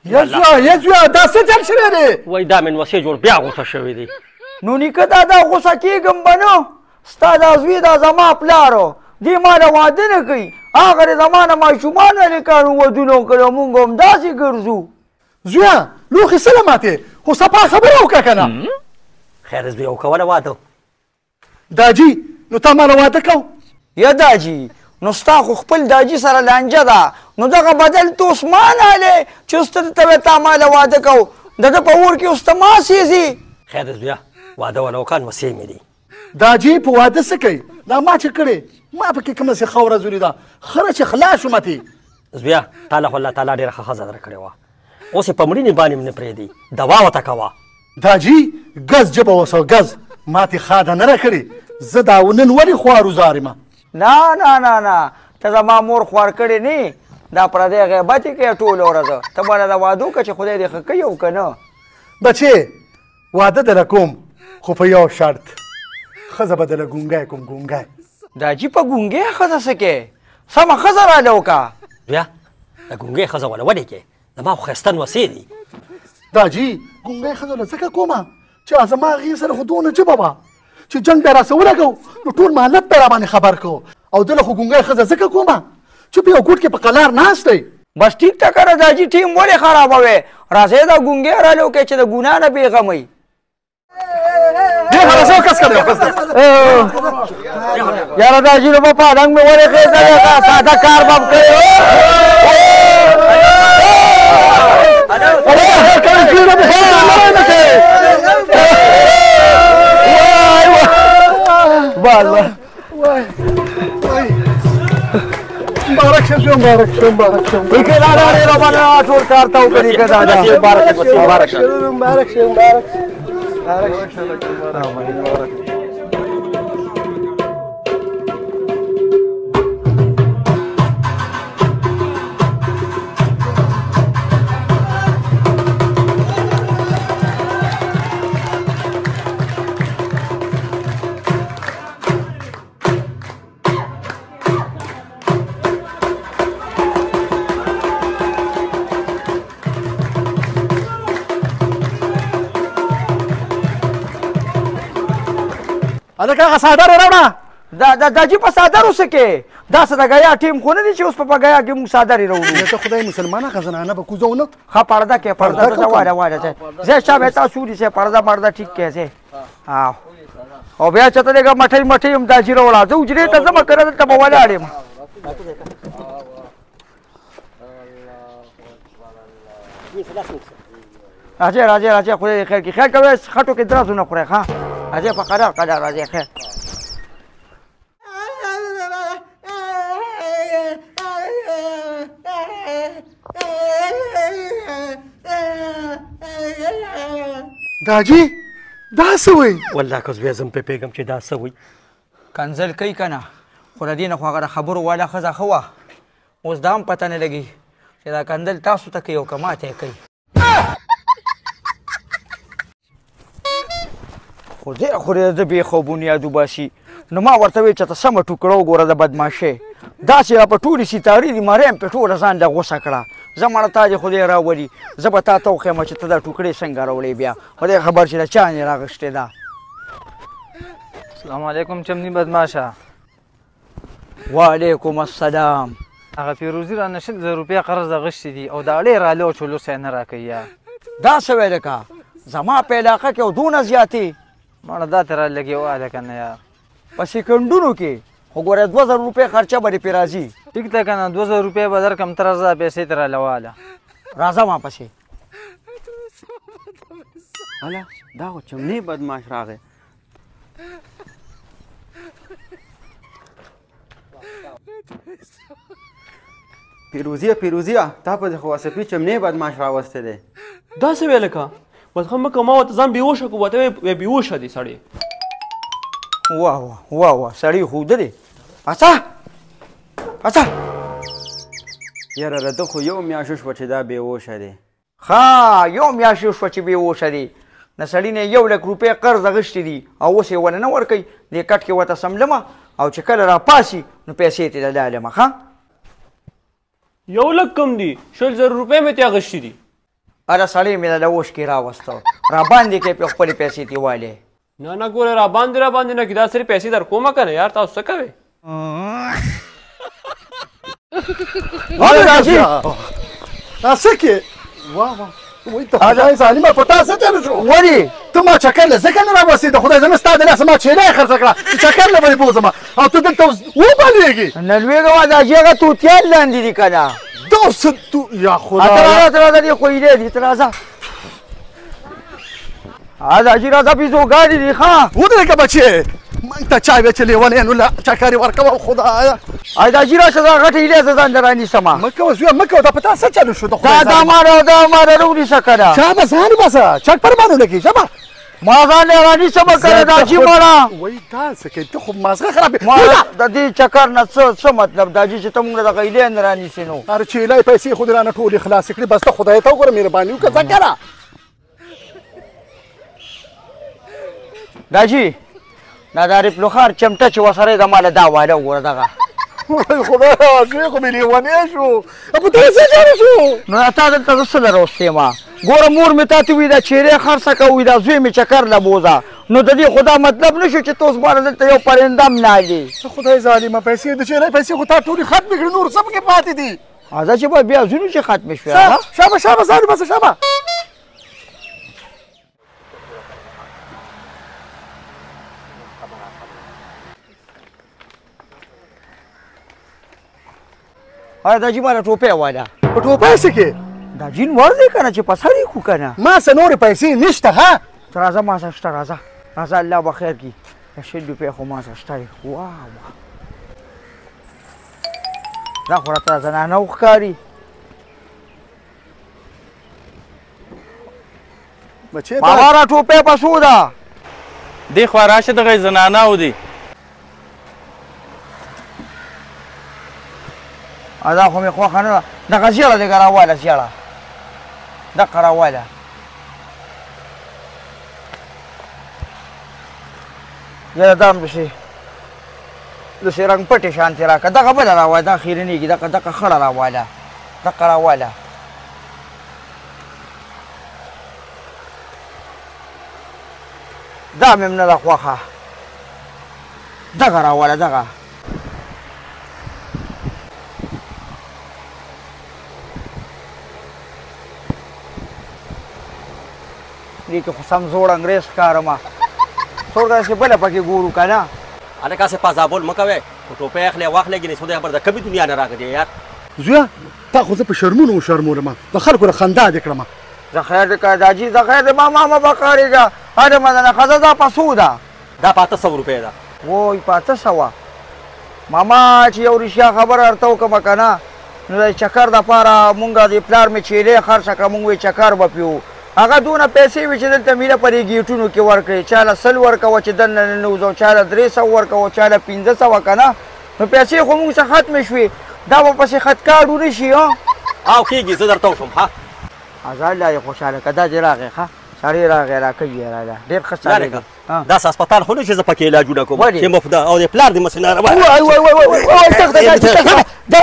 یزویا یزویا دا څه چل شوی دی؟ وای دا مې نوسې جوړ بیا غوسه شوی دی. نو نیکه دا دا غوسه کېږم به نو، ستا دا زوی دا زما پلار دې ما له واده نه کوي، هغه د زما نه ماشومان هلکانو ودونه وکړل، موږ همداسې ګرځو. زویه لوښي څه له ماتې، خو صفا خبره وکړه که نه. خیر زویه وکوله واده. داجي نو تا ما له واده کو؟ یا داجي نو ستا خو خپل داجي سره لانجه ده، نو دغه بدل ته اوس ما نه چې اوس ته ته تا ما له واده کو، د ده په اور کې اوس ته ما سېځې. خیر زویه واده وله وکړه نوسې مې دي. داجي په واده څه کوي؟ دا ما چې کړې ما پکې کومه څه ښه ورځ ولیده، خره چې خلاص شو متې. زویه تا له خو الله تعالی ډېره ښه ښځه درکړې وه، اوس یې په مړینې باندې هم نه پرېږدي، دوا ورته کوه. داجي ګز ژبه اوسه ګز، ما تې ښاده نه راکړې، زه دا نن ولې خوار وزار یم؟ نه نه نه نه، ته زما مور خوار کړې نه، دا پردی غیبت یې کوې ټوله ورځ، ته به له واده وکړه چې خدای دې ښه کوي او که نه. بچې واده دله کوم خو په یو شرط، ښځه به دله ګونګی کوم. ګونګی؟ داجي په ګونګی ښځه څه کوې؟ سمه ښځه راله وکړه. بیا د ګونګی ښځه وله ولې کوې؟ زما خو ښایسته نوسې دي. داجي ګونګی ښځه له ځکه کومه چې زما هغې سره خو دونه ژبه وه چې جنګ بیا راسره ولګو نو ټول مالت به راباندې خبر کړو، او دله خو ګونګی ښځه ځکه کومه چې په یو ګوټ کې په قلار ناست دی. بس ټیک ته کړه داجي ټیم ولې خرابوې؟ راځئ دا ګونګی راله وکړئ چې د ګناه نه بېغمه وي. یاره داجي نو په پالنګ مې ولې خېږلی، ساده کار به هم کوې. مبارک شه زوی، مبارک شه، مبارک شه. نیکه دا ډېره مننه، ټول کار ته وکړه نیکه دادا. مبارک شه، مبارک شه، مبارک شه، مبارک شه، مبارک شه، مبارک شه. هلکه هغه څادر یې راوړه. دا داجي په څادر اوس کې دا څه د ګیا ټیم خو نه دی چې اوس په ګیا کې موږ څادر یې راوړو. ته خدای مسلمانه ښه زنانه به کوزو نه. ښه پرده کې پرده ته واله واله ځه ځه شا به تاسو ونیسئ، پرده مرده ټیک کې ځه. او بیا چې ته لږه مټۍ مټۍ هم داجي راوړه، زه حجرې ته ځمه که نه دلته به ولاړ یم. راځئ راځئ راځئ، خدای دې خیر کړي. خیر کوئ، خټو کې درزونه خورئ. ښه راځئ په قلار قلار راځئ. خیر. داجي دا څه وایي؟ والله که زویه زه هم پرې پوهېږم چې دا څه وایي. کنځل کوي که نه، خو له دې نه خو هغه د خبرو والا ښځه ښه وه، اوس دا هم پته نه لګي چې دا کندل تاسو ته کوي او که ما ته یې کوي. خو ډېره خو دې د بېخ او بنیاد وباسي. نو ما ورته ویل چې ته سمه ټوکړه وګوره د بدماشۍ، داسې را په ټولې ستارې دي، مرۍ هم پرې ټوله ځان له غوسه کړه. زه مړه تا دې خدای راولي، زه به تا ته وښیم چې ته دا ټوکړې څنګه راوړې. بیا خدای خبر چې د چا نه راغښتې ده. السلام علیکم چمني بدماشه. وعلیکم السلام. هغه فیروزي رانه 20,000 روپۍ قرض اخیستې دي او دا اړې راله چې لوسه یې نه راکوي. دا څه ویل که زما په علاقه کې او دونه زیاتې؟ مړه دا ته رالګې واله که نه یار. په سیکنډونو کې خو ګوره 2000 روپۍ خرچه به دې پرې راځي. ټیک ده که نه، 2000 روپۍ به درکړم، ته راځه پیسې ته راله واله. راځه ما پسې. هله دا خو چمنې بدماش راغی. پیروزیه پیروزیه، تا په خو وسپي چمنې بدماش راوستی دی. دا څه ویل که ورته مه کوه، ما ورته ځان بېهوښه کړو، ورته ویې بېهوښه دی سړی. واه واه واه واه، سړی خو ده دی. پاڅه پاڅه. یاره د ده خو یو میاشت وشوه چې دا بېهوښه دی. ښه یو میاشت وشوه چې بېهوښه دی. د سړي نه 1 لک روپۍ قرض اخیستې دي او اوس یې وله نه ورکوي. دې کټ کې ورته څملمه، او چې کله راپاسي نو پیسې ترې لاله ښه؟ 1 لک کم دي، 20,000 روپۍ مې ترې اخیستې دي. هله سړی مې له اوښکې راوسته، راباندې کې پې خپلې پیسې ترې والې. نه نه ګوره راباندې راباندې نه کړي، دا سرې پیسې در کومه که نه یار، تاسو څه کوئ؟ راځي دا څه کې؟ واه واه، وایي ته خدای ظالمه په تا څه تېر شو؟ ولې؟ ته ما چکر له ځکه نه راوستې، د خدای زنه ستا د لاسه ما چیلې خرڅه کړه چې چکر له به دې بوځم او ته دلته اوس وبلېږې. نه لوېږه، دا چې هغه توتیان لاندې دي که نه؟ دا څه تو یا خدای. ته راځه، ته راځه، دې خو ایلې دي، ته راځه. دا چې راځه، بیزوګانې دي ښه. ودرېږه بچې، موږ ته چا ویل چې لېونی نو له چکر یې ورکوه. خدایه دا چې راشه، دا غټه ایله زه ځان له رانیسم. مه کوه زویه، مه کوه، دا په تا څه چلو شو؟ د خدای دا ما را ونیسه که نه. شابه ځان وباسه، چک پر باندې ولګېږي. شابه ما ځان له رانیسم که نه، دا چې مړه. وایي دا څه کوې ته؟ خو مازغه خراب یې. د دې چکر نه څه مطلب دا چې ته موږ له دغه ایلې نه رانیسې نو؟ هر چې ایلې پیسې خو دې رانه ټولې خلاصې کړې، بس ته خدای ته وګوره، مهرباني وکړه ځه که نه. دا جي دا د عارف لوخار چمټه چې ورسره د ماله دا واله وګوره دغه. وای خدایه، زوی خو مې لېونی شو، په تا څه چاره شو؟ نو تا دلته زه څه له راوستې ما؟ ګوره مور مې تا ته وایي دا چیرې خرڅه که، وایي دا زوی مې چکر له بوځه، نو د دې خو دا مطلب نه شو چې ته اوس ماله دلته یو پرنده هم نه الې. خدای ظالمه، پیسې د چیرې پیسې خو تا ټولې ختمې کړې، نور څه پکې پاتې دي؟ ځه چې به بیا ځینو چې ختمې شوې. شابه شابه ځان وباسه، شابه. دا جي ماله ټوپۍ واله. په ټوپۍ څه کې؟ دا جین ور دی که نه چې په سر یې کړو که نه؟ ما څه نورې پیسې نشته. ها ته راځه، ما سره شته، راځه راځه، الله به خیر کړي. د 20 روپۍ خو ما سره شته دی. واه واه، دا خو راته زنانه وښکاري. بچې بابا را ټوپۍ په څو ده؟ دې خوا راشه، دغه زنانه دي. دا خو مې خوښه نه ده، دغه زیړه لږه راواله، زیړه دقه راواله. یاره دا هم داسې داسې رنګ پټې شانتې راکړه. دغه بله راواله، دا خیرنېږي، دقه دقه خړه راواله، دقه راواله. دا مې هم نه ده خوښه، دغه راواله دغه. دې کې خو سم زوړ انګرېز ښکارم، څوک داسې بله پکې ګورو که نه؟ هلکه هسې پازابول مه کوې، خو ټوپۍ اخلې واخلې، ګینې خدای خبر د کومې دنیا نه راغلې یار. زویه تا خو زه په شرمونو وشرمولم، د خلکو له خندا دې کړم. زه خیر دی که داجي، زه خیر دی، ما مه بقارېږه. هله مننه ښځه، دا په څو ده؟ دا په 800 روپۍ ده. وای په 800؟ ماما چې یو رښتیا خبره درته وکړم که نه، نو د چکر دپاره مونږ د پلار مې چیلې خرڅه کړه، مونږ وایي چکر به پیو. هغه دونه پیسې وي چې دلته میله په دې ګیټونو کې ورکړې، چا له 100 ورکوه چې دننه ننوځو، چا له 300 ورکوه، چا له 500 که نه، نو پیسې خو مونږ څخه ختمې شوې، دا به پسې خطکاډ ونه شي. او کېږي، زه درته وشم. ها ځه الله دې خوشحاله کړه. دا دې راغی، ښه سړی راغی، راکوي یې راله، ډېر ښه سړی دی. داسې هسپتال خو نه چې زه پکې علاجونه کوم چې مفت او د پلار دې مسې ناروغ. وای وای وای وای وای، تخته دا.